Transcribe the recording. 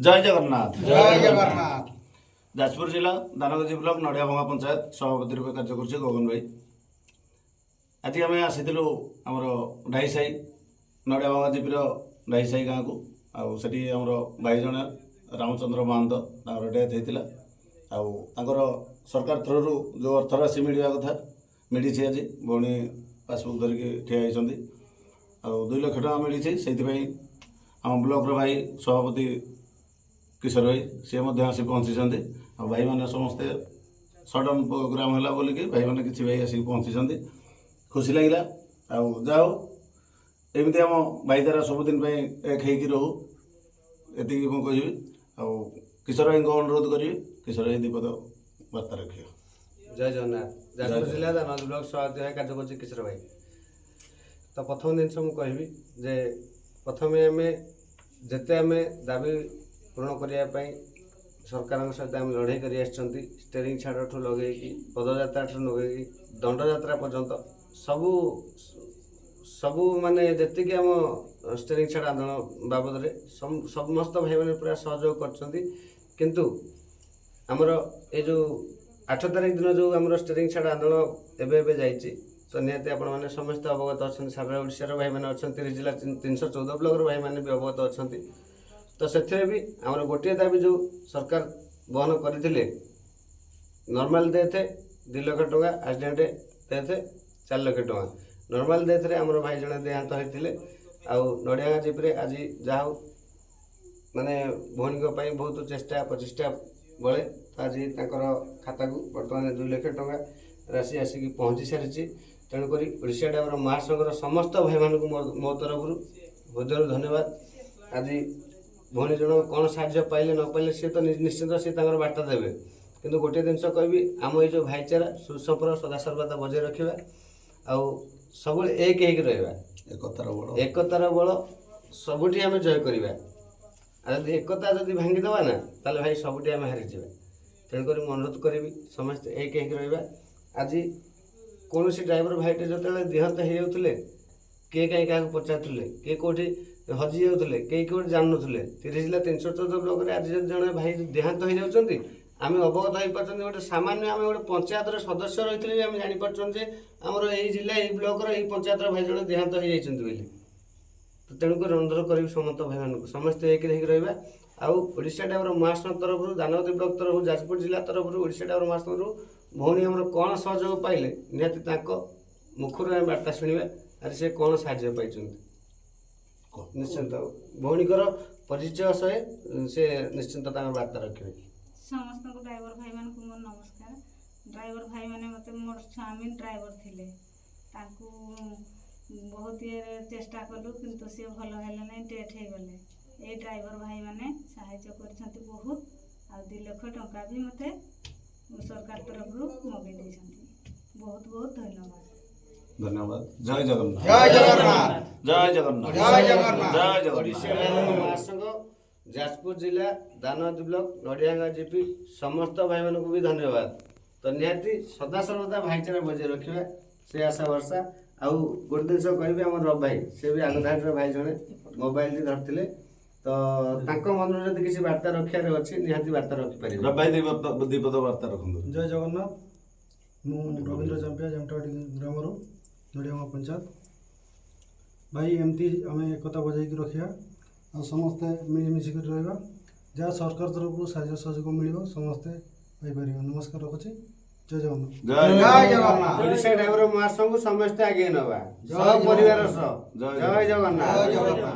ଜୟ ଜଗନ୍ନାଥ। ଜୟ ଜଗନ୍ନାଥ। ଯାଜପୁର ଜିଲ୍ଲା ଦାନଗଦି ବ୍ଲକ ନଡ଼ିଆଭଙ୍ଗା ପଞ୍ଚାୟତ ସଭାପତି ରୂପେ କାର୍ଯ୍ୟ କରୁଛି ଗଗନ ଭାଇ। ଆଜି ଆମେ ଆସିଥିଲୁ ଆମର ଢାଇସାହି, ନଡ଼ିଆଭଙ୍ଗା ଜିପିର ଢାଇସାହି ଗାଁକୁ। ଆଉ ସେଠି ଆମର ଭାଇ ଜଣେ ରାମଚନ୍ଦ୍ର ମହାନ୍ତ, ତାଙ୍କର ଡେଥ୍ ହେଇଥିଲା। ଆଉ ତାଙ୍କର ସରକାର ଥ୍ରୋରୁ ଯେଉଁ ଅର୍ଥରାଶି ମିଳିବା କଥା ମିଳିଛି। ଆଜି ଭଉଣୀ ପାସବୁକ୍ ଧରିକି ଠିଆ ହେଇଛନ୍ତି ଆଉ 2 ଲକ୍ଷ ଟଙ୍କା ମିଳିଛି। ସେଇଥିପାଇଁ ଆମ ବ୍ଲକର ଭାଇ ସଭାପତି କିଶୋର ଭାଇ, ସିଏ ମଧ୍ୟ ଆସି ପହଞ୍ଚିଛନ୍ତି। ଆଉ ଭାଇମାନେ ସମସ୍ତେ, ସଡନ୍ ପ୍ରୋଗ୍ରାମ ହେଲା ବୋଲିକି ଭାଇମାନେ, କିଛି ଭାଇ ଆସିକି ପହଞ୍ଚିଛନ୍ତି। ଖୁସି ଲାଗିଲା। ଆଉ ଯାହା ହଉ, ଏମିତି ଆମ ଭାଇଚାରା ସବୁଦିନ ପାଇଁ ଏକ ହେଇକି ରହୁ, ଏତିକି ମୁଁ କହିବି। ଆଉ କିଶୋର ଭାଇଙ୍କୁ ଅନୁରୋଧ କରିବି, କିଶୋର ଭାଇ ଦିପଦ ବାର୍ତ୍ତା ରଖିବ। ଜୟ ଜଗନ୍ନାଥ। ଯାଜପୁର ଜିଲ୍ଲା ଦାନଗଦି ବ୍ଲକ ସଭାପତି ଭାବେ କାର୍ଯ୍ୟ କରୁଛି କିଶୋର ଭାଇ। ତ ପ୍ରଥମ ଜିନିଷ ମୁଁ କହିବି ଯେ ପ୍ରଥମେ ଆମେ ଯେତେ ଆମେ ଦାବି ପୂରଣ କରିବା ପାଇଁ ସରକାରଙ୍କ ସହିତ ଆମେ ଲଢ଼େଇ କରି ଆସିଛନ୍ତି, ଷ୍ଟେରିଂ ଛାଡ଼ଠୁ ଲଗେଇକି, ପଦଯାତ୍ରାଠୁ ଲଗେଇକି ଦଣ୍ଡଯାତ୍ରା ପର୍ଯ୍ୟନ୍ତ, ସବୁ ସବୁ ମାନେ ଯେତିକି ଆମ ଷ୍ଟେରିଂ ଛାଡ଼ ଆନ୍ଦୋଳନ ବାବଦରେ ସମସ୍ତ ଭାଇମାନେ ପୁରା ସହଯୋଗ କରିଛନ୍ତି। କିନ୍ତୁ ଆମର ଏ ଯେଉଁ 8 ତାରିଖ ଦିନ ଯେଉଁ ଆମର ଷ୍ଟେରିଂ ଛାଡ଼ ଆନ୍ଦୋଳନ ଏବେ ଏବେ ଯାଇଛି, ତ ନିହାତି ଆପଣମାନେ ସମସ୍ତେ ଅବଗତ ଅଛନ୍ତି। ସାରା ଓଡ଼ିଶାର ଭାଇମାନେ ଅଛନ୍ତି, 30 ଜିଲ୍ଲା 314 ବ୍ଲକର ଭାଇମାନେ ବି ଅବଗତ ଅଛନ୍ତି। ତ ସେଥିରେ ବି ଆମର ଗୋଟିଏ ଦାବି ଯେଉଁ ସରକାର ବହନ କରିଥିଲେ, ନର୍ମାଲ ଡେଥ୍ 2 ଲକ୍ଷ ଟଙ୍କା, ଆକ୍ସିଡେଣ୍ଟ ଡେଥ୍ 4 ଲକ୍ଷ ଟଙ୍କା। ନର୍ମାଲ ଡେଥ୍ରେ ଆମର ଭାଇ ଜଣେ ଦେହାନ୍ତ ହୋଇଥିଲେ। ଆଉ ନଡ଼ିଆଗାଁ ଜିପିରେ ଆଜି ଯାହା ହଉ, ମାନେ ଭଉଣୀଙ୍କ ପାଇଁ ବହୁତ ଚେଷ୍ଟା ପ୍ରଚେଷ୍ଟା ବଳେ ତ ଆଜି ତାଙ୍କର ଖାତାକୁ ବର୍ତ୍ତମାନ 2 ଲକ୍ଷ ଟଙ୍କା ରାଶି ଆସିକି ପହଞ୍ଚି ସାରିଛି। ତେଣୁକରି ଓଡ଼ିଶା ଡ୍ରାଇଭର ମହାସଂଘର ସମସ୍ତ ଭାଇମାନଙ୍କୁ ମୋ ତରଫରୁ ହୃଦୟରୁ ଧନ୍ୟବାଦ। ଆଜି ଭଉଣୀ ଜଣକ କ'ଣ ସାହାଯ୍ୟ ପାଇଲେ ନ ପାଇଲେ, ସିଏ ତ ନିଶ୍ଚିନ୍ତ ସିଏ ତାଙ୍କର ବାର୍ତ୍ତା ଦେବେ। କିନ୍ତୁ ଗୋଟିଏ ଜିନିଷ କହିବି, ଆମ ଏଇ ଯେଉଁ ଭାଇଚାରା ସୁସମ୍ପର୍କ ସଦାସର୍ବଦା ବଜାୟ ରଖିବା ଆଉ ସବୁବେଳେ ଏକ ହେଇକି ରହିବା। ଏକତାର ବଳ। ଏକତାର ବଳ ସବୁଠି ଆମେ ଜୟ କରିବା। ଆଉ ଯଦି ଏକତା ଯଦି ଭାଙ୍ଗିଦେବା ନା, ତାହେଲେ ଭାଇ ସବୁଠି ଆମେ ହାରିଯିବା। ତେଣୁକରି ମୁଁ ଅନୁରୋଧ କରିବି, ସମସ୍ତେ ଏକ ହେଇକି ରହିବା। ଆଜି କୌଣସି ଡ୍ରାଇଭର ଭାଇଟେ ଯେତେବେଳେ ଦେହାନ୍ତ ହେଇଯାଉଥିଲେ, କିଏ କାହିଁ କାହାକୁ ପଚାରୁଥିଲେ? କିଏ କେଉଁଠି ହଜି ଯାଉଥିଲେ, କେହି କେଉଁଠି ଜାଣୁନଥିଲେ। 30 ଜିଲ୍ଲା 314 ବ୍ଲକରେ ଆଜି ଯଦି ଜଣେ ଭାଇ ଦେହାନ୍ତ ହେଇଯାଉଛନ୍ତି, ଆମେ ଅବଗତ ହେଇପାରୁଛନ୍ତି। ଗୋଟେ ସାମାନ୍ୟ ଆମେ ଗୋଟେ ପଞ୍ଚାୟତର ସଦସ୍ୟ ରହିଥିଲେ ବି ଆମେ ଜାଣିପାରୁଛନ୍ତି ଯେ ଆମର ଏଇ ଜିଲ୍ଲା, ଏଇ ବ୍ଲକର, ଏଇ ପଞ୍ଚାୟତର ଭାଇ ଜଣେ ଦେହାନ୍ତ ହେଇଯାଇଛନ୍ତି ବୋଲି। ତ ତେଣୁକରି ଅନୁରୋଧ କରିବି ସମସ୍ତ ଭାଇମାନଙ୍କୁ, ସମସ୍ତେ ଏକ ହେଇକି ରହିବା। ଆଉ ଓଡ଼ିଶା ଡ୍ରାଇଭର ମହାସଂଘ ତରଫରୁ, ଦାନଗଦି ବ୍ଲକ ତରଫରୁ, ଯାଜପୁର ଜିଲ୍ଲା ତରଫରୁ, ଓଡ଼ିଶା ଡ୍ରାଇଭର ମହାସଂଘ ତରଫରୁ ଭଉଣୀ ଆମର କ'ଣ ସହଯୋଗ ପାଇଲେ, ନିହାତି ତାଙ୍କ ମୁଖରୁ ଆମେ ବାର୍ତ୍ତା ଶୁଣିବା। ଆଜି ସେ କ'ଣ ସାହାଯ୍ୟ ପାଇଛନ୍ତି, ନିଶ୍ଚିନ୍ତ ଭଉଣୀଙ୍କର ପରିଚୟ ସହ ସେ ନିଶ୍ଚିନ୍ତ ତାଙ୍କର ବାର୍ତ୍ତା ରଖିବେ। ସମସ୍ତଙ୍କୁ, ଡ୍ରାଇଭର ଭାଇମାନଙ୍କୁ ମୋର ନମସ୍କାର। ଡ୍ରାଇଭର ଭାଇମାନେ ମୋତେ, ମୋର ସ୍ୱାମୀ ଡ୍ରାଇଭର ଥିଲେ, ତାଙ୍କୁ ବହୁତ ଇଏରେ ଚେଷ୍ଟା କଲୁ, କିନ୍ତୁ ସିଏ ଭଲ ହେଲେ ନାହିଁ, ଡେଥ୍ ହେଇଗଲେ। ଏଇ ଡ୍ରାଇଭର ଭାଇମାନେ ସାହାଯ୍ୟ କରିଛନ୍ତି ବହୁତ। ଆଉ 2 ଲକ୍ଷ ଟଙ୍କା ବି ମୋତେ ସରକାର ତରଫରୁ ମଗେଇ ଦେଇଛନ୍ତି। ବହୁତ ବହୁତ ଧନ୍ୟବାଦ। ଧନ୍ୟବାଦ। ଜୟ ଜଗନ୍ନାଥ। ଜୟ ଜଗନ୍ନାଥ। ଜୟ ଜଗନ୍ନାଥ। ଜୟ ଜଗନ୍ନାଥ। ଜୟ ଓଡ଼ିଶା ଜଗନ୍ନାଥ। ଡ୍ରାଇଭର ମହାସଂଘ, ଯାଜପୁର ଜିଲ୍ଲା ଦାନଗଦି ବ୍ଲକ ନଡ଼ିଆଗାଁ ଜିପି ସମସ୍ତ ଭାଇମାନଙ୍କୁ ବି ଧନ୍ୟବାଦ। ତ ନିହାତି ସଦାସର୍ବଦା ଭାଇଚାରା ବଜାୟ ରଖିବା, ସେ ଆଶା ଭରସା। ଆଉ ଗୋଟେ ଜିନିଷ କହିବି, ଆମର ରବ ଭାଇ, ସେ ବି ଆଗଧାଡ଼ିର ଭାଇ ଜଣେ, ମୋବାଇଲଟି ଧରିଥିଲେ। ତ ତାଙ୍କ ମନରେ ଯଦି କିଛି ବାର୍ତ୍ତା ରଖିବାର ଅଛି, ନିହାତି ବାର୍ତ୍ତା ରଖିପାରିବେ। ରବି ଭାଇ ଦିପଦ ବାର୍ତ୍ତା ରଖନ୍ତୁ। ଜୟ ଜଗନ୍ନାଥ। ମୁଁ ରବୀନ୍ଦ୍ର ଚାମ୍ପିଆ, ଜାମଟାବାଡ଼ି ଗ୍ରାମରୁ, ନଡ଼ିଆଗାଁ ପଞ୍ଚାୟତ। ଭାଇ, ଏମିତି ଆମେ ଏକତା ବଜାଇକି ରଖିବା ଆଉ ସମସ୍ତେ ମିଳିମିଶିକରି ରହିବା। ଯାହା ସରକାର ତରଫରୁ ସାହାଯ୍ୟ ସହଯୋଗ ମିଳିବ, ସମସ୍ତେ ପାଇପାରିବା। ନମସ୍କାର, ରଖୁଛି। ଜୟ ଜଗନ୍ନାଥ। ଜୟ ଜୟ ଜଗନ୍ନାଥ। ଓଡ଼ିଶା ଡ୍ରାଇଭର ମହାସଂଘକୁ ସମସ୍ତେ ଆଗେଇ ନେବା ଜୟ ସହ ପରିବାର ସହ। ଜୟ ଜୟ ଜଗନ୍ନାଥ। ଜୟ ଜଗନ୍ନାଥ।